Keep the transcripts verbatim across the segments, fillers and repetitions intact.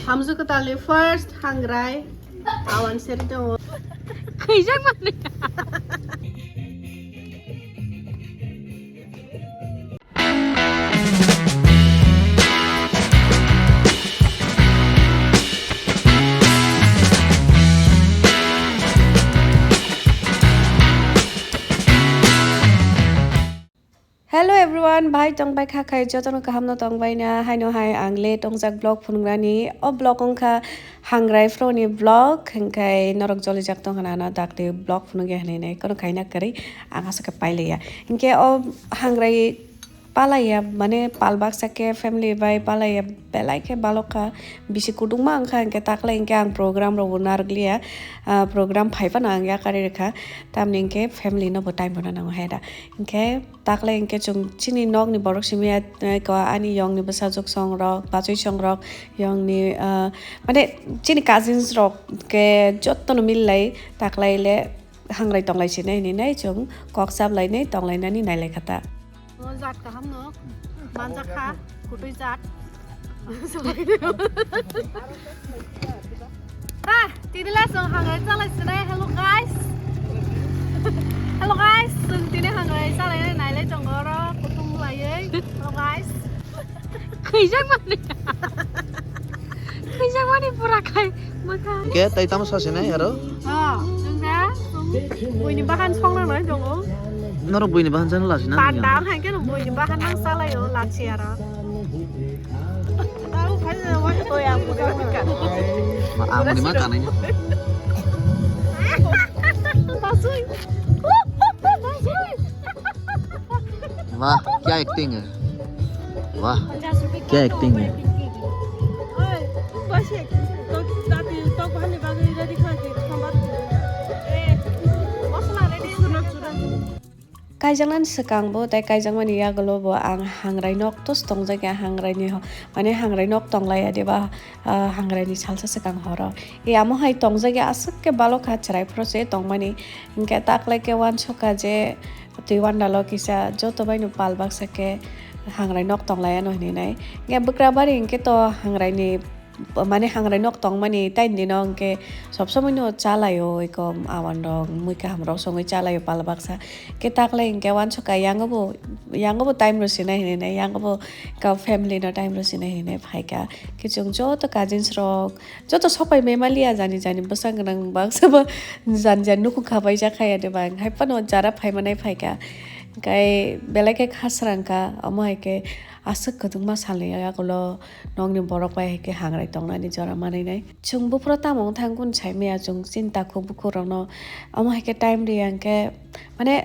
Hamjwk kwtalni first hangrai awan seri tongo. Khwijak mani. Hello everyone, bahai tongbai kha khai jotono kaham no tongbai na, haino hai ang le tongjak vlog phunuknani. O vlog wngkha hangrai phro ni vlog, hingkhai norok jolijak tongkha na, ano dakti vlog phunukya hinwi nai, kono kaina kwrwi ang aswk khe pailaiya. Hinkhe o hangrai palaiya, mane pal baksa khe family bai palaiya, belai khe balok kha, bisi kudukma wngkha, hinkhe takle hinkhe ang program rokbo narwkliya, ah, program phai phano ang yakarwi rwkha, tamni hinkhe family no bo time rwna nango hai da. Hinkhe takle hinkhe chwng chini nokni borok simi ya, eh, ko ani yongni bwsajwk songrok, bachwi songrok, yongni, ah, mane chini cousins rok khe jotono millai taklaile hangrai tonglai sinai hinwi nai chwng kok chaplainai tonglainani nailai kha ta. O jat kaham no manjak kha, kutui jat. Ah, tini le chwng hangrai chalai sinai. Hello guys. Hello guys, chwng tini hangrai chalai nailai tongo oro kutung laiwi. Hello guys. Khwijak mani. Khwijak mani pura khai mokha. Ke tai tamo sa sinai aro? Oh, chwng da, chwng buini bahan songna nai tongo. Norok buini bahan jani lasi na? Panda ang hai khe buini bahan nang salai o lasi aro. Tahu khai na wani ko ya buka buka. Ma amuni ma tanai ni. Tasui. Tasui. वाह, क्या एक्टिंग है, वाह, क्या एक्टिंग है। Kaijaknani swkang bo tei kaijakmani yagulo bo ang hangrai nok tos tongjak ya, hangrai ni ho-, mane hangrai nok tonglai ya deba, ah, hangrai ni salsa swkang horo. E amo hai tongjak ya aswk khe balok kha chwrai phoro se tongmani. Hinkhe taklai khe uansukha je twi uandalo kisa joto baino pal baksa khe hangrai nok tonglaiyano hinwi nai. Hinkhe bwkrabari hinkhe to hangrai ni, mane hangrai nok tongmani taini dino hinkhe sob somoino chalaio eko awan rok mui kaham rok songwi chalaio pal baksa. Hinkhe taklai hinkhe uansukha yango bo, yango bo time rw sinai hinwi nai, yango bo ka family no time rw sinai hinwi nai phaikha. Hinkhe chwng joto cousins rok, joto sopai memaliya jani jani bwsang gwnang baksa bo jani jani nukhung kha bai jak khaya de bang hai phano jara phai manai phai kha. Hinkhe belai khe khasrang kha, omo hai khe aswk kwdwkma salni yagulo nokni borok bai hai khe hangrai tongnani jora manwi nai. Chwng buphuru tamo wng thang kunu sai maya chwng chinta khuk bukhuk rokno, omo hai khe time riya hinkhe mane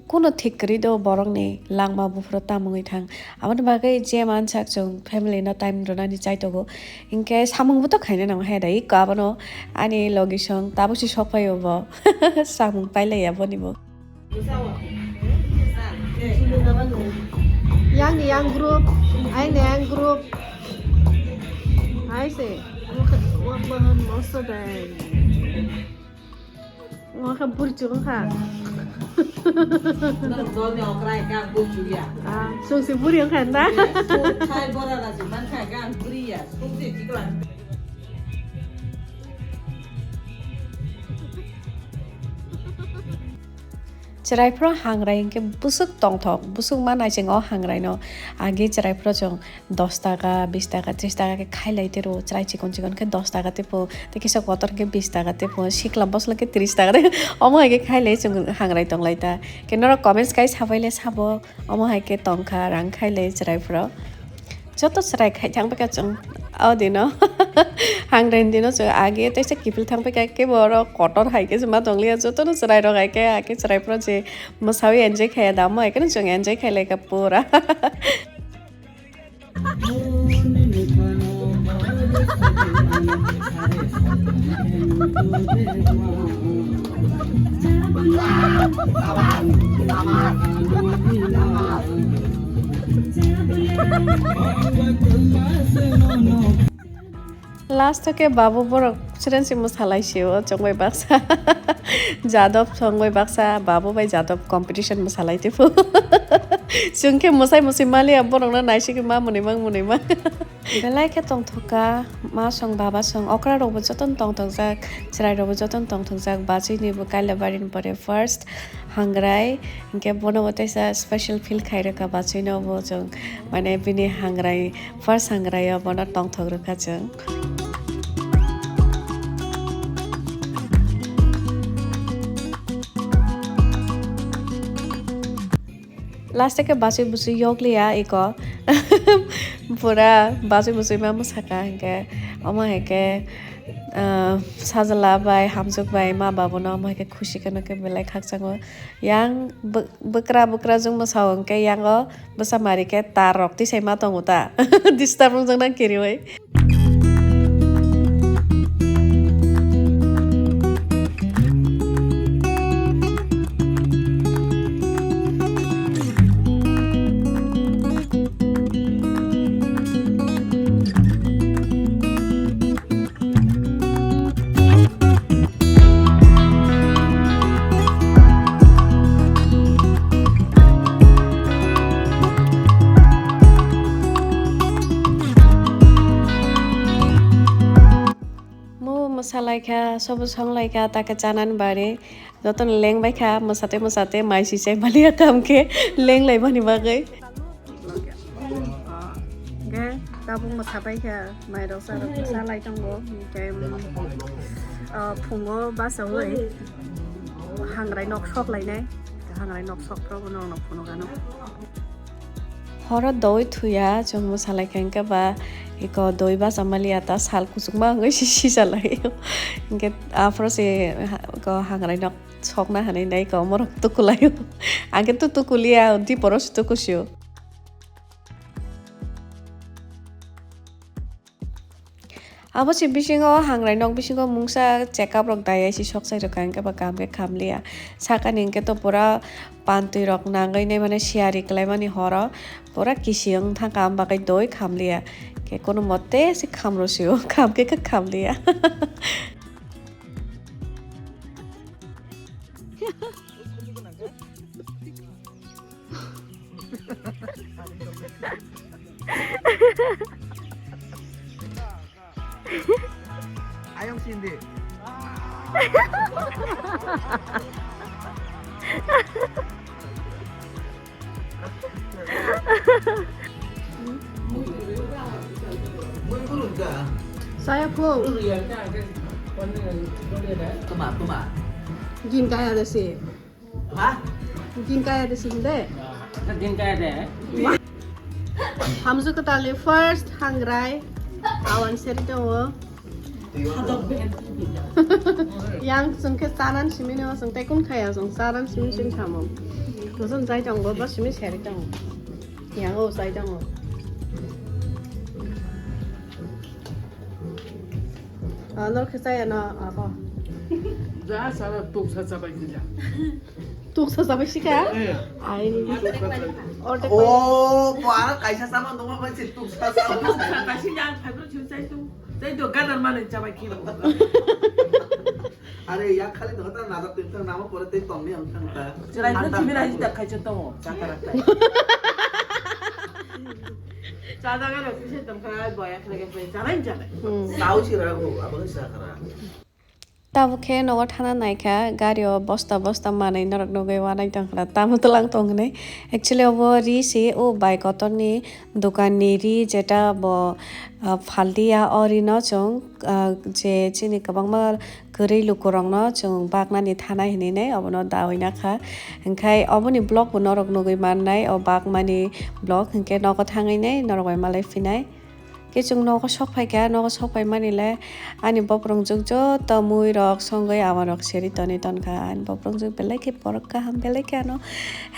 Kuno thik kwrwi do borokni langma buphuru tamo wngwi thang. Aboni bagwi je mansak chwng family no time rwnani chaitogo. Hinkhe samung bo to khaina nango he da, iko abono ani logi song tabuk se sok phaio bo. Samung pailaiya boni bo. Yang ni yang group, ai ni yang group. Ai se. Wak bahan moso dai. Wngkha buri chuk wngkha. Norok jolni okra hinkhe ang buri chukya. Ah, chwng se buri wngkha da? Khai bora rasi mankha hinkhe ang buri ya. Chwng se chikla. Chwrai phuru hangrai hinkhe bwswk tongthok, bwswk ma naising o hangrai no. Agi chwrai phuru chwng dos taka, bis taka, tris taka khe khailai tiro, chwrai chikon chikon khe dos taka tei pho, tei kisa kotor khe bis taka tei pho, sikla bosla khe tris taka tei, omo hai khe khailai chwng hangrai tonglai ta. Khe norok comments kai sabai le sabo, omo hai khe tongkha rang khailai chwrai phuru. Joto chwrai khai thang bwkha chwng o dino, hangrai dino chwng agi teisa kiphil thang bwkha khe bo oro kotor hai khe se ma tongliya, jotono chwrai rok hai khe, hai khe chwrai phuru je mwsawi enjoy khaiya da, omo hai kheno chwng enjoy khailai kha pura. Last o khe babu borok chwrwnsi mwsalai sio chongbai baksa. Jadop chongbai baksa, babu bai Jadop competition mwsalai tipo. Chwng khe mwsai mwswi maliya, borokno naisigwi ma mwnwi mang mwnwi mang. Belai khe tongthok kha, ma song baba song, okra rokbo jotono tongthokjak, chwrai rokbo jotono tongthokjak, bachwi ni bo Kailabarini pore first hangrai, hinkhe bono bo teisa special feel khai rwkha bachwi no bo chwng, mane bini hangrai, first hangrai o bono tongthok rwkha chwng. Last ke bachwi bwchwi yok liya iko. Pura bachwi bwchwi ma mwsaka hinkhe omo hai khe, ah, sajla bai hamjwk bai ma babu no omo hai khe khusi kheno khe belai khakchangma. Yang bw-, bwkra bwkra jwng mwsao hinkhe yango bwsa mari khe tar rok tisai ma tongo ta. Disturb wng jakna kiriwi. Mo mwsa lai kha, sobo song lai kha, ta khe chanani bari. Jotono leng bai kha, mwsate mwsate mai si chai mani ya kam khe leng lai mani bagwi. Hwnkhe tabuk mwsa pai kha, mai rok cha rok cha lai tongo. Hwnkhe, ah, phungo basa oi hangrai nok sok lai nai, hangrai nok sok rok no phunuk ano. Horo doi thuya, chwng mwsa lai kha, hinkhe ba iko doi basa maliya ta sal kuchukma wngwi si sisa lai. Hinkhe aphuru se ha-, iko hangrai nok sokna hinwi nai iko omorok tuku lai. Ang khe tu tuku liya, diporo se tuku sio. Abo se bisingo hangrai nok bisingo mungsa check up rok dai ai si sok chai rwkha, hinkhe ba kaham khe kham liya. Sakani hinkhe to pura pantwi rok nangwi nai mane siyari kwlai mani horo pura kisi wng thang kha, am bagwi doi kham liya. Khe kono mote se kham rw sio, kham khe khe kham liya. Ayang sindi. Saya ko. Tuma, tuma. Gin kaya da si. Ha? Gin kaya da si de. Gin kaya de. Hamzu katali first hangrai. Awan seri tongo. Yang chwng khe chanan simi no, chwng tei kun khaya, chwng chanan simi simi samo. Kusun chai tongo, ba simi seri tongo. Yang o chai tongo. Ah, nor khe chaya na, abo. Ja, sara tuksa chabai khe ja. Tuksa chabai sika? Eh. Ai. Order. Oh, bo aro kaisa sama dongma bai se tuksa chabai. Tuksa chabai si yang, phai bro, chun chai tu. Chai do gadar mane chabai khe. Are, yak khali no ta najak twi thang namo pore tei tongni ang thang ta. Chwrai no thimi rai ta khai cha tongo. Chakara khai. Cha jaga no kisa tong khai boya khai khai chanai chanai. Hmm. Sao si rago, abo khe chakara. Tabuk khe nogo thana naikha, gari o bosta bosta manwi norok nugwi wanai tongkha, tamo twlang tong hinwi. Actually, obo ri si, o bai kotorni dokanni ri, jeta bo, ah, phaldiya, o rino chwng, ah, je chini kwbangma kwrwi lukurokno chwng baknani thanai hinwi nai obono dawi nakha. Hinkhe oboni vlog bo norok nugwi mannai, o bakmani vlog hinkhe nogo thangwi nai norok bai malai phinai. Khe chwng nogo sok phaikha, nogo sok phaimani le ani boprwngjwk joto muirok songwi awanrok seri tonwi tonkha. Ani boprwngjwk belai khe borok kaham, belai khe ano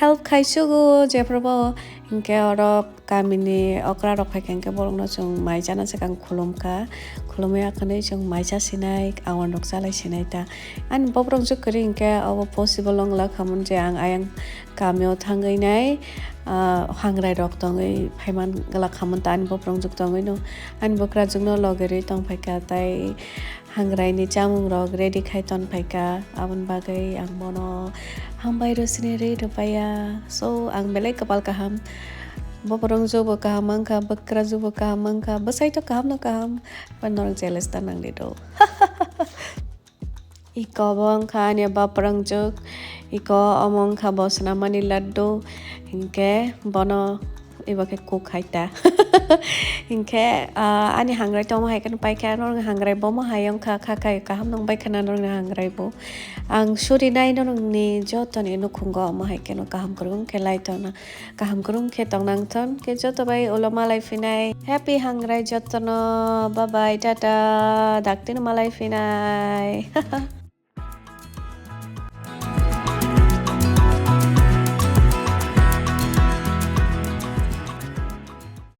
help khai sugo jephrubo. Hinkhe oro kamini okra rok phaikha hinkhe borokno chwng mai chana swkang khulumkha, khulumwi akhwnwi chwng mai cha sinai, awan rok chalai sinai ta. Ani boprwngjwk kwrwi hinkhe obo possible wng glak hamon je ang ayang kamio thangwi nai, ah, hangrai rok tongwi phaiman glak hamon ta ani boprwngjwk tongwi no, ani bwkrajwk no logi rwi tongphaikha tai Hangrai ni chamung rok ready khai ton phaikha, aboni bagwi ang bono hambai rw sini rw rwpaiya. So, ang belai kwpal kaham. Bo pwrwngchuk bo kaham wngkha, bwkrajwk bo kaham wngkha, bwsai to kaham no kaham. Ba norok jealous ta nang di do. Iko bo wngkha ani bapwrwngchuk, iko omo wngkha bo swnamani laddu, hinkhe bono ebo khe kuk hai ta. Hinkhe, ah, ani hangrai tongma hai kheno paikha, norokni hangrai bo mo hai wngkha, kha khai kaham nang bai khana norokni hangrai bo. Ang surinai norokni jotoni nukhungo omo hai kheno kaham kwrwng khe lai tongna, kaham kwrwng khe tong nang thon. Khe joto bai ulo malai phinai. Happy hangrai jotono, bye bye, tata, daktino malai phinai.